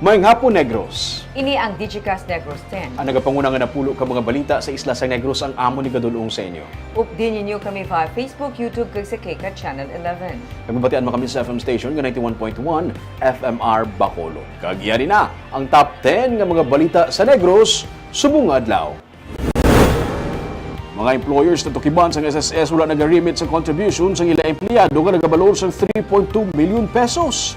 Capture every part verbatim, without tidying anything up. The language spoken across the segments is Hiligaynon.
Maayong hapon, Negros. Ini ang Digicast Negros ten. Ang nagapanguna nga napulo ka mga balita sa isla sang Negros ang amon igadul-ong sa inyo. Updi ninyo kami via Facebook, YouTube, kag sa KCAT Channel eleven. Nagabatian man kami sa F M station nga ninety-one point one F M R Bacolod. Kag yari na ang top ten nga mga balita sa Negros subong nga adlaw. Mga employers natukiban sang S S S wala naga-remit sa contribution sang ila empleyado nga nagabalor sang three point two million pesos.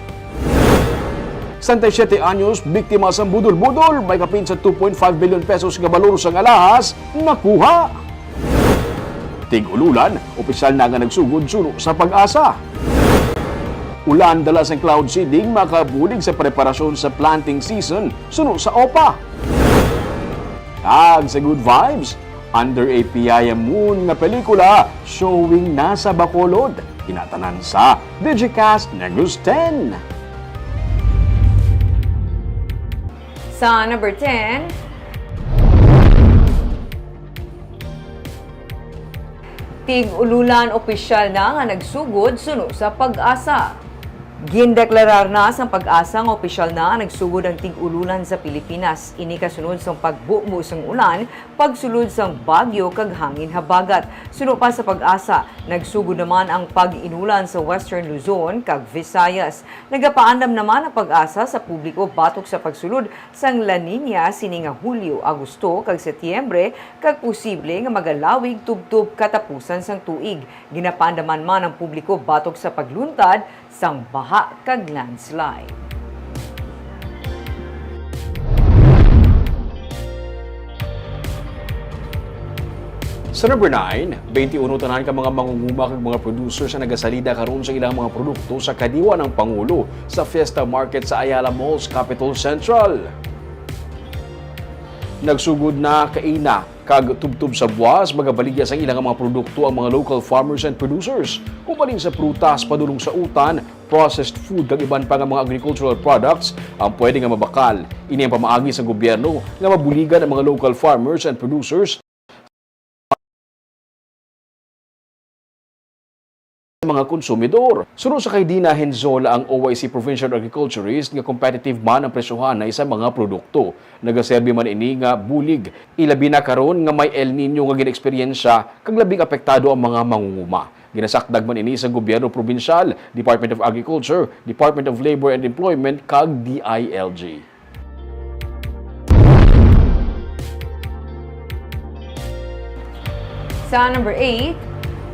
Sesenta y siete anyos, biktima sang budol-budol, may kapin sa two point five million pesos nga balor sang alahas nakuha. Tig-ululan, opisyal na nga nagsugod suno sa PAGASA. Ulan dala sang cloud seeding makabulig sa preparasyon sa planting season suno sa OPA. Kag sa Good Vibes, Under a Piyaya Moon nga pelikula showing na sa Bacolod. Kinatanan sa Digicast Negros ten. Sa number ten, tig-ululan opisyal na nga nagsugod suno sa PAGASA. Gindeklarar na sang PAGASA nga opisyal na nga nagsugod ang tig-ululan sa Pilipinas. Ini kasunod sang pagbubo sang ulan pagsulod sang bagyo kag hangin habagat. Suno pa sa PAGASA, nagsugod naman ang pag-inulan sa Western Luzon kag Visayas. Nagapaandam naman ang PAGASA sa publiko batok sa pagsulod sang La Niña sini nga Hulyo, Agosto, kag Setyembre, kag posible nga magalawig tubtob katapusan sang tuig. Ginapaandaman man ang publiko batok sa pagluntad sang baha kag landslide. Sa number nine, twenty-uno tanan ka mga mangunguma kag mga producers ang nagasalida karon sa ilang mga produkto sa Kadiwa ng Pangulo sa Fiesta Market sa Ayala Malls, Capital Central. Nagsugod na kaina kag tubtob sa buwas, magabaligya sang ilang mga produkto ang mga local farmers and producers. Ubalin sa prutas, padulong sa utan, processed food, kag iban pa nga mga agricultural products ang pwede nga mabakal. Ini ang pamaagi sa gobyerno nga mabuligan ang mga local farmers and producers mga konsumidor. Suno sa kay Dina Henzola, ang O I C Provincial Agriculturist, nga competitive man ang presyohanay sa mga produkto. Nagaserbi man ini nga bulig, ilabi na karon nga may El Niño nga gin-eksperyensya kag labing apektado ang mga mangunguma. Ginasakdag man ini sa gobyerno probinsyal, Department of Agriculture, Department of Labor and Employment, kag D I L G. Sa number eight,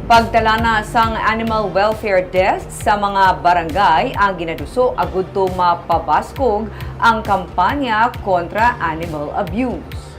pagtalana sang Animal Welfare Desk sa mga barangay ang ginaduso agud to mapabaskog ang kampanya kontra animal abuse.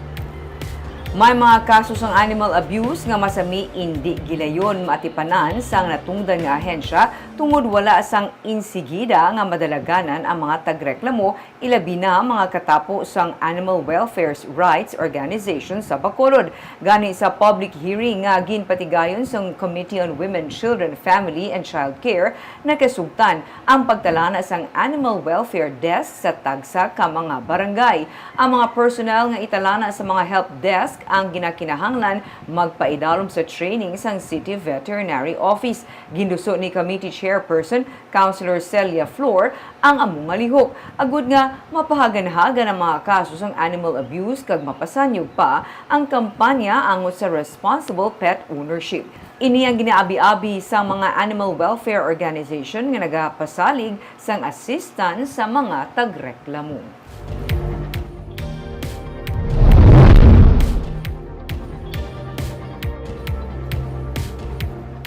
May mga kaso sang animal abuse nga masami indi gilayon maatipanan sang natungdan nga ahensya tungod wala sang insigida nga madalaganan ang mga tagreklamo, ilabi na mga katapo sang Animal Welfare Rights Organization sa Bacolod. Gani sa public hearing nga ginpatigayon sang Committee on Women, Children, Family, and Child Care, nakasugtan ang pagtalana sang Animal Welfare Desk sa tagsa ka mga barangay. Ang mga personnel nga italana sa mga help desk ang ginakinahanglan magpaidalom sa training sang City Veterinary Office. Ginduso ni Committee Chairperson Councilor Celia Flor ang amo nga lihok, agud nga mapahaganhagan ang mga kaso sang animal abuse kag mapasanyog pa ang kampanya angot sa responsible pet ownership. Ini ang ginaabi-abi sang mga animal welfare organization nga nagapasalig sang assistance sa mga tagreklamo.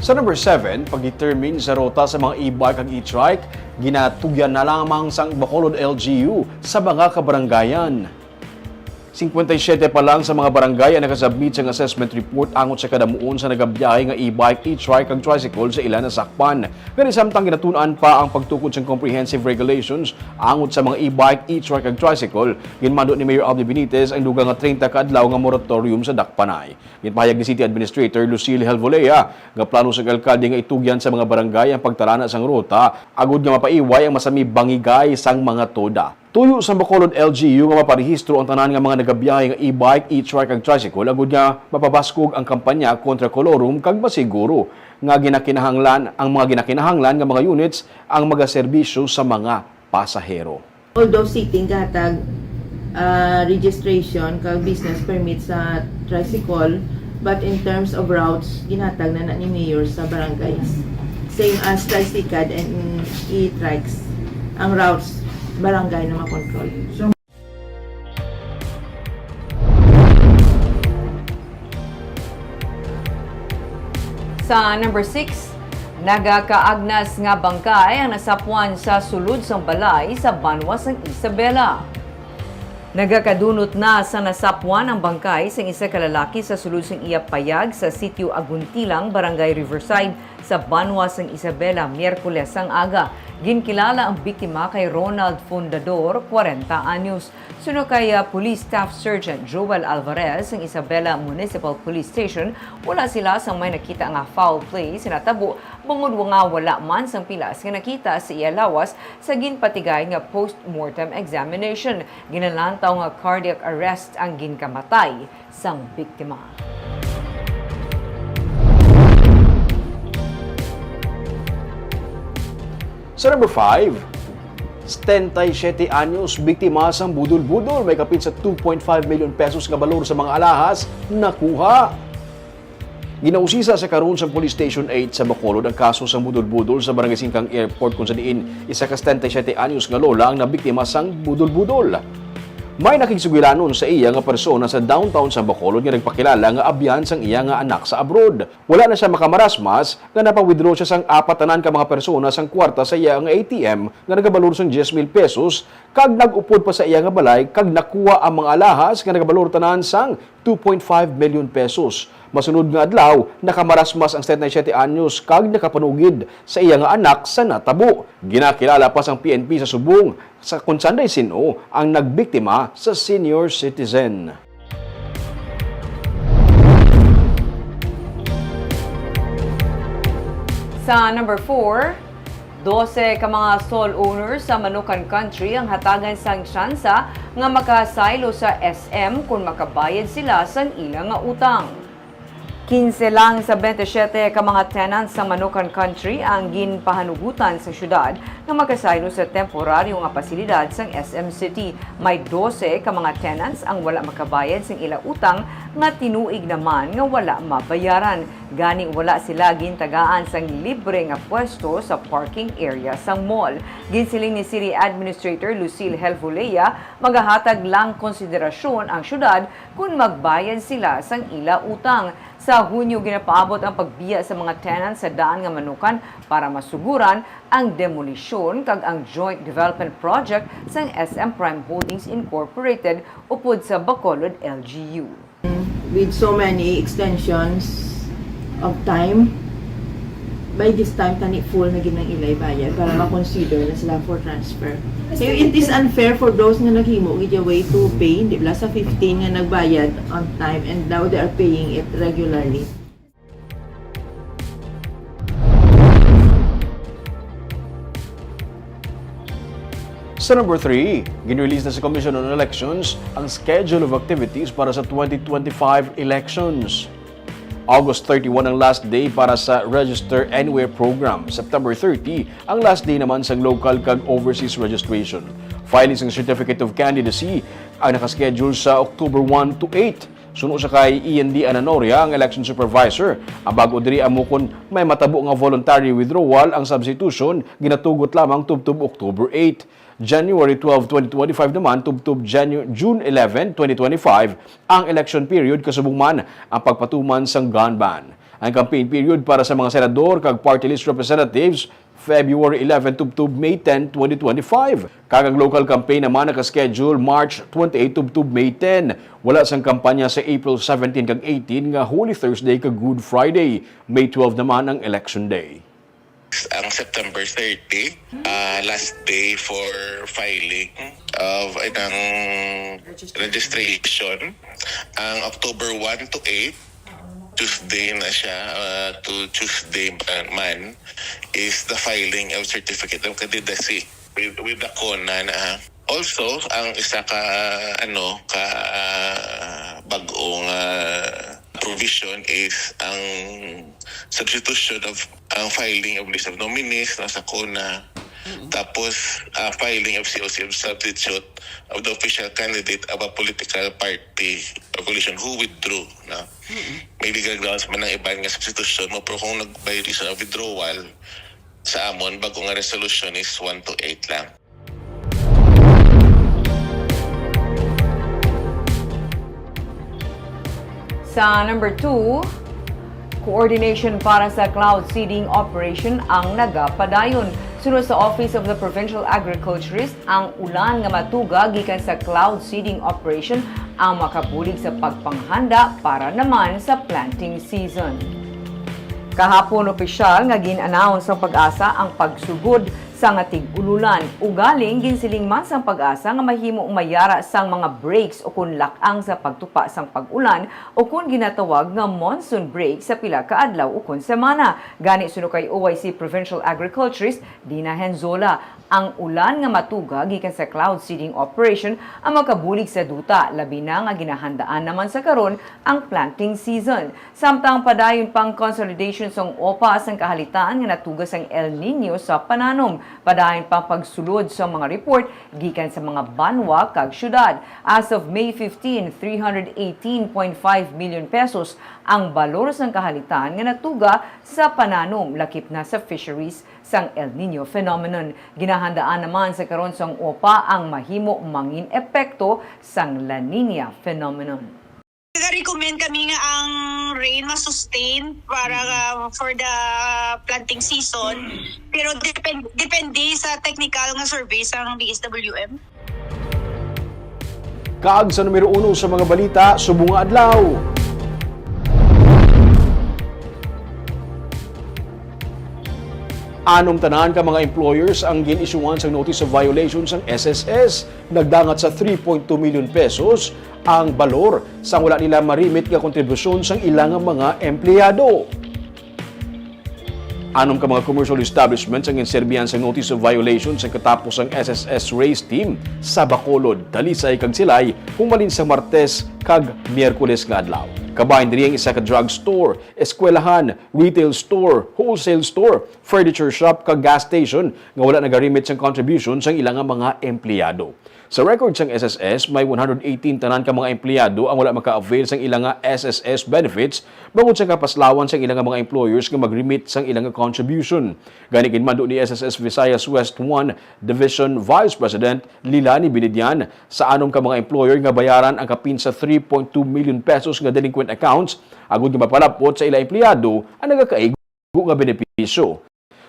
Sa number seven, pag-determine sa rota sa mga e-bike kag e-trike, ginatugyan na lamang sang Bacolod L G U sa mga kabarangayan. Singkwenta y siyete pa lang sa mga barangay ang nakasubmit sang assessment report angot sa kadamuon sa nagabiyahe nga e-bike, e-trike, kag tricycle sa ila nasakpan. Gani, samtang ginatun-an pa ang pagtukod sang comprehensive regulations angot sa mga e-bike, e-trike, kag tricycle, ginmando ni Mayor Alvin Benitez ang dugang nga treinta ka adlaw nga moratorium sa dakpanay. Ginpahayag ni City Administrator Lucille Helvolea nga plano sang alkalde nga itugyan sa mga barangay ang pagtalana sang ruta agud nga mapaiway ang masami bangigay sang mga toda. Tuyo sang Bacolod L G U nga maparehistro ang tanan nga mga nagabiyahe nga e-bike, e-trike, kag tricycle agud nga mapabaskog ang kampanya kontra kolorum kag masiguro nga ginakinahanglan ang mga ginakinahanglan nga mga units ang magaserbisyo sa mga pasahero. Although city ang gahatag, ah, registration kag business permit sa tricycle, but in terms of routes, ginhatag na na ni mayor sa barangays. Same as tricycad and e-trikes, ang routes, barangay na makontrol. Sa number six, nagakaagnas nga bangkay ang nasapwan sa sulod sang balay sa banwa sang Isabela. Nagakadunot na sa nasapwan ang bangkay sang isa ka lalaki sa sulod sang iya payag sa Sitio Aguntilang, Barangay Riverside, sa banwa sang Isabela, Miyerkules sang aga. Ginkilala ang biktima kay Ronald Fundador, kwarenta anyos. Suno kay, ah, Police Staff Sergeant Joel Alvarez sang Isabela Municipal Police Station, wala sila sang may nakita nga foul play sa natabo, bangod nga wala man sang pilas nga nakita sa iya lawas sa ginpatigayon nga post-mortem examination. Ginalantaw nga cardiac arrest ang ginkamatay sang biktima. Sa number five, setenta y siete anyos, biktima sang budol-budol, may kapin sa two point five million pesos nga balor sa mga alahas nakuha. Ginausisa sa karon sang Police Station eight sa Bacolod ang kaso sang budol-budol sa Barangay Singkang Airport, kung sa diin isa ka setenta y siete anyos nga lola ang nabiktima sang budol-budol. May nakigsugilanon sa iya nga persona sa downtown sang Bacolod nga nagpakilala nga abyan sang iya nga anak sa abroad. Wala na siya makamarasmas nga napa-withdraw siya sang apat tanan ka mga persona sang kwarta sa iya nga A T M nga nagabalor sang diyes mil pesos, kag nag-upod pa sa iya nga balay kag nakuha ang mga alahas nga nagabalor tanan sang two point five million pesos. Masunod nga adlaw, nakamarasmas ang setenta y siete anyos kag nakapanugid sa iya nga anak sa natabo. Ginakilala pa sang P N P sa subong sa kung sanday sin-o ang nagbiktima sa senior citizen. Sa number four, dose ka mga stall owners sa Manukan Country ang hatagan sang tsansa nga makasaylo sa S M kon makabayad sila sang ila nga utang. Kinse lang sa bente siyete ka mga tenants sa Manukan Country ang ginpahanugutan sa syudad nga makasaylo sa temporaryo nga pasilidad sang S M City. May dose ka mga tenants ang wala makabayad sang ila utang nga tinuig naman nga wala mabayaran. Gani, wala sila gintagaan sang libre nga pwesto sa parking area sang mall. Ginsiling ni City Administrator Lucille Helvolea, magahatag lang konsiderasyon ang syudad kon magbayad sila sang ila utang. Sa Hunyo, ginapaabot ang pagbiya sa mga tenants sa daan nga Manukan para masuguran ang demolisyon kag ang joint development project sang S M Prime Holdings Incorporated upod sa Bacolod L G U. With so many extensions of time, by this time, tani full na gid ang ilay bayad para ma-consider na sila for transfer. So, it is unfair for those nga naghimo gid way to pay, di ba, sa fifteen nga nagbayad on time and now they are paying it regularly. Sa number three, ginrelease na sa Commission on Elections ang schedule of activities para sa twenty twenty-five elections. August thirty-one ang last day para sa Register Anywhere program. September thirty ang last day naman sa local kag overseas registration. Filing sang Certificate of Candidacy ang nakaschedule sa October one to eight. Suno sa kay Ian D. Ananoria, ang election supervisor, ang bag-o diri amo kon may matabo nga voluntary withdrawal, ang substitution ginatugot lamang tubtob October eight. January twelve, twenty twenty-five naman tubtob Janu-, June eleven, twenty twenty-five ang election period, kasubong man ang pagpatuman sang gun ban. Ang campaign period para sa mga senador kag party list representatives February eleven tubtob May ten, twenty twenty-five. Kag ang local campaign naman naka-schedule March twenty-eight tubtob May ten. Wala sang kampanya sa April seventeen kag eighteen nga Holy Thursday kag Good Friday. May twelve naman ang election day. Ang September thirty, ah, last day for filing of, ay, ng registration. Ang October one to eight, Tuesday na siya, ah, to Tuesday pa man, is the filing of certificate of candidacy with, with the CONA na, ah. Also, ang isa ka, ano, ka, ah, bag-ong, ah, provision is ang substitution of, ang filing of list of nominees, no, sa CONA. Tapos, ah, filing of C O C of substitute of the official candidate of a political party or coalition who withdrew, no? May legal grounds man ang iban nga substitution mo, pero kung nag-violation of withdrawal, sa amon, bago nga resolution is one to eight lang. Sa number two, coordination para sa cloud seeding operation ang nagapadayon. Suno sa Office of the Provincial Agriculturist, ang ulan nga matuga gikan sa cloud seeding operation ang makabulig sa pagpanghanda para naman sa planting season. Kahapon, opisyal nga gin-announce sang PAGASA ang pagsugod sang tig-ululan. Ugaling, ginsiling man sang PAGASA nga mahimo mayara sang mga breaks ukon lak-ang sa pagtupa sang pag-ulan, ukon ginatawag nga monsoon break sa pila ka adlaw ukon semana. Gani, suno kay O I C Provincial Agriculturist Dina Henzola, ang ulan nga matuga gikan sa cloud seeding operation ang makabulig sa duta, labi na nga ginahandaan naman sa karon ang planting season. Samtang padayon pang consolidation sang OPA sang kahalitan nga natuga sang El Niño sa pananom, padayon pang pagsulod sa mga report gikan sa mga banwa kag syudad. As of May fifteen, three hundred eighteen point five million pesos ang balor sang kahalitan nga natuga sa pananom, lakip na sa fisheries sang El Niño phenomenon. Ginahandaan naman sa karon sang OPA ang mahimo mangin epekto sang La Niña phenomenon. Nag-recommend kami nga ang rain ma-sustain para, uh, for the planting season. Pero depend, depende sa technical nga survey sang D S W M. Kag sa numero uno sa mga balita subong nga adlaw. Anong tanan ka mga employers ang gin-isyuhan sang notice of violation sang S S S? Nagdangat sa three point two million pesos ang balor sang wala nila ma-remit nga kontribusyon sang ila nga mga empleyado. Anom ka mga commercial establishments ang ginserbihan sang notice of violation sa katapos ang S S S race team sa Bacolod, Talisay kag Silay humalin sa Martes kag Miyerkules nga adlaw. Kabahin diri ang isa ka drugstore, eskwelahan, retail store, wholesale store, furniture shop kag gas station nga wala nagarimit sang contribution sang ila nga mga empleyado. Sa record sang S S S, may one hundred eighteen tanan ka mga empleyado ang wala maka-avail sang ila nga S S S benefits bangod sa kapaslawan sang ila nga mga employers nga mag-remit sang ila nga contribution. Gani, ginmando ni S S S Visayas West one Division Vice President Lilani Binidian sa anom ka mga employer nga bayaran ang kapin sa three point two million pesos nga delinquent accounts agud nga mapalapot sa ila empleyado ang nagakaigo nga benepisyo.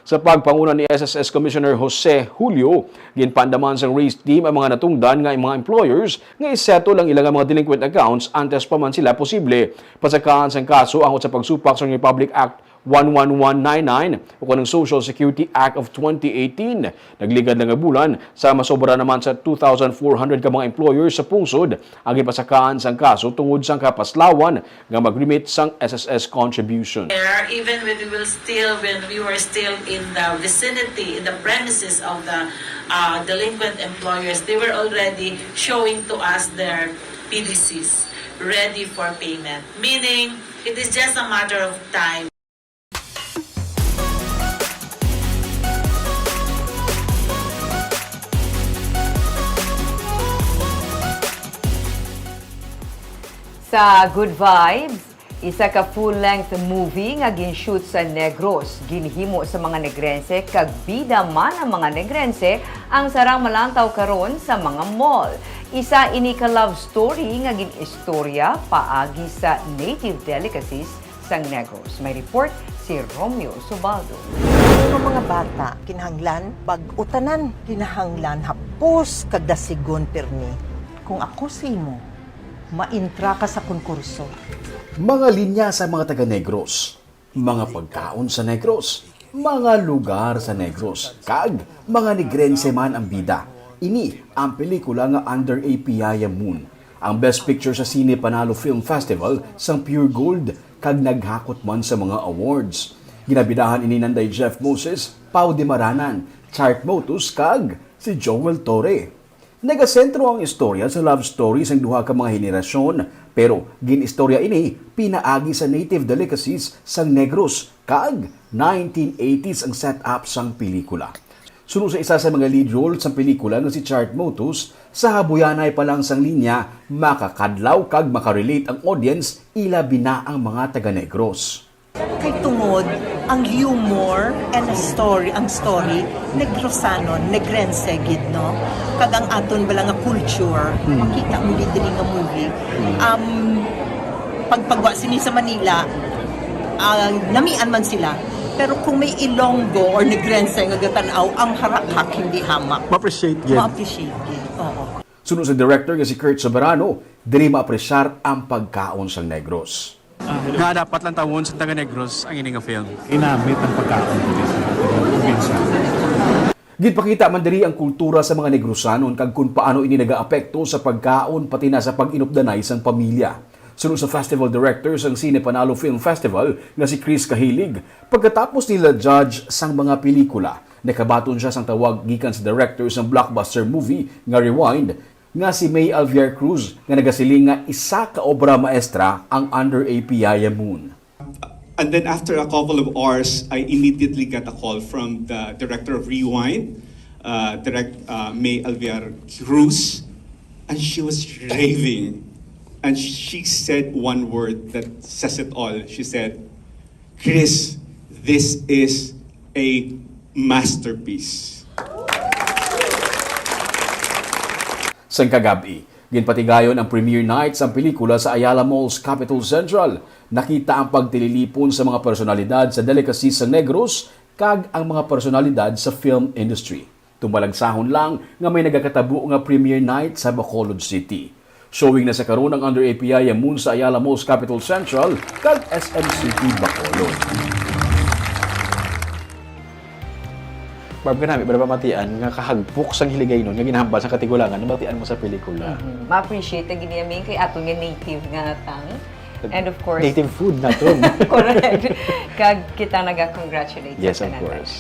Sa pagpanguna ni S S S Commissioner Jose Julio, ginpaandaman sang race team ang mga natungdan nga mga employers nga i-settle ang ila nga mga delinquent accounts antes pa man sila posible pasakaan sang kaso angot sa pagsupak sang Republic Act one one one nine nine o kanang Social Security Act of twenty eighteen. Nagligad lang nga bulan, sa masobra naman sa two thousand four hundred ka mga employers sa pungsod ang ginpasakaan sang kaso tungod sang kapaslawan nga mag-remit sang S S S contribution. There, even when we will still, when we were still in the vicinity, in the premises of the uh, delinquent employers, they were already showing to us their P D Cs ready for payment. Meaning, it is just a matter of time. Sa Good Vibes, isa ka full-length movie nga gin-shoot sa Negros. Ginhimo sa mga Negrense kag bida man ang mga Negrense ang sarang malantaw karon sa mga mall. Isa ini ka love story nga gin-istorya paagi sa native delicacies sang Negros. May report si Romeo Subaldo. Ang mga bata, kinahanglan bag-o tanan, kinahanglan hapos kag dasigon pirmi. Kung ako sa imo, maintra ka sa konkurso. Mga linya sa mga taga Negros, mga pagkaon sa Negros, mga lugar sa Negros, kag mga Negrense man ang bida. Ini ang pelikula nga Under a Piyaya Moon, ang Best Picture sa Cine Panalo Film Festival sang Pure Gold kag naghakot man sa mga awards. Ginabidahan ini nanday Jeff Moses, Pau Dimaranan, Chart Motus kag si Joel Torre. Nagasentro ang istorya sa love story sang duha ka mga henerasyon, pero gin-istorya ini pinaagi sa native delicacies sang Negros kag nineteen eighties ang setup sang pelikula. Suno sa isa sa mga lead role sa pelikula nga si Chart Motus, sa habuyanay pa lang sang linya, makakadlaw kag makarelate ang audience, ilabi na ang mga taga-Negros. Kay tungod ang humor and a story, ang story, Negrosanon, Negrense gid, no? Kag ang aton bala nga culture, makita mo gid diri nga movie. Um, pagpagwa sini sa Manila, ah, namian man sila. Pero kung may Ilonggo or Negrense nga gatan-aw, ang harakhak hindi hamak. Ma-appreciate gid. Ma-appreciate gid. Oo. Suno sa director nga si Kurt Soberano, diri maapresyar ang pagkaon sang Negros. Nga dapat lang tawon sa taga Negros ang ini nga film. Ginamit ang pagkaon diri sa aton probinsya. Ginpakita man diri ang kultura sa mga Negrosanon kag kung paano ini nagaapekto sa pagkaon pati na sa pag-inupdanay sang pamilya. Suno sa festival director sang Cine Panalo Film Festival nga si Chris Kahilig, pagkatapos nila judge sang mga pelikula, nakabaton siya sang tawag gikan sa director sang blockbuster movie nga Rewind, nga si May Alviar Cruz, nga nagasiling nga isa ka obra maestra ang Under A P I a Moon. And then after a couple of hours, I immediately got a call from the director of Rewind, uh, Direct uh, May Alviar Cruz, and she was raving. And she said one word that says it all. She said, "Chris, this is a masterpiece." Sang kagab-i, ginpatigayon ang premiere night sang pelikula sa Ayala Malls, Capitol Central. Nakita ang pagtililipon sa mga personalidad sa delicacies sa Negros kag ang mga personalidad sa film industry. Tumalagsahon lang nga may nagakatabo nga premiere night sa Bacolod City. Showing na sa karon ang Under A P I a Moon sa Ayala Malls, Capitol Central, kag S M City, Bacolod. Barb, kanami, wala ba matian nga kahagpok sang Hiligaynon nga ginahambal sa katigulangan, nabatian mo sa pelikula? Mhm. Ma-appreciate na gid niya, Ming, kay aton nga native nga tang. And of course, native food naton. Correct. Kag kita naga-congratulate sa tanan. Yes, of course.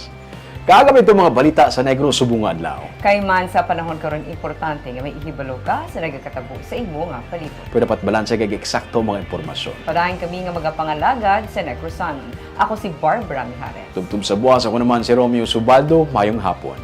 Kag kami itong mga balita sa Negros subong nga adlaw. Kay man sa panahon karon, importante nga may ihibalo ka sa nagakatabo sa imo nga palibot. Pero dapat balanse kag eksakto ang mga impormasyon. Padayon kami nga magapangalagad sa Negrosanon. Ako si Barbara Mijares. Tubtob sa buwas, ako naman si Romeo Subaldo. Mayong hapon.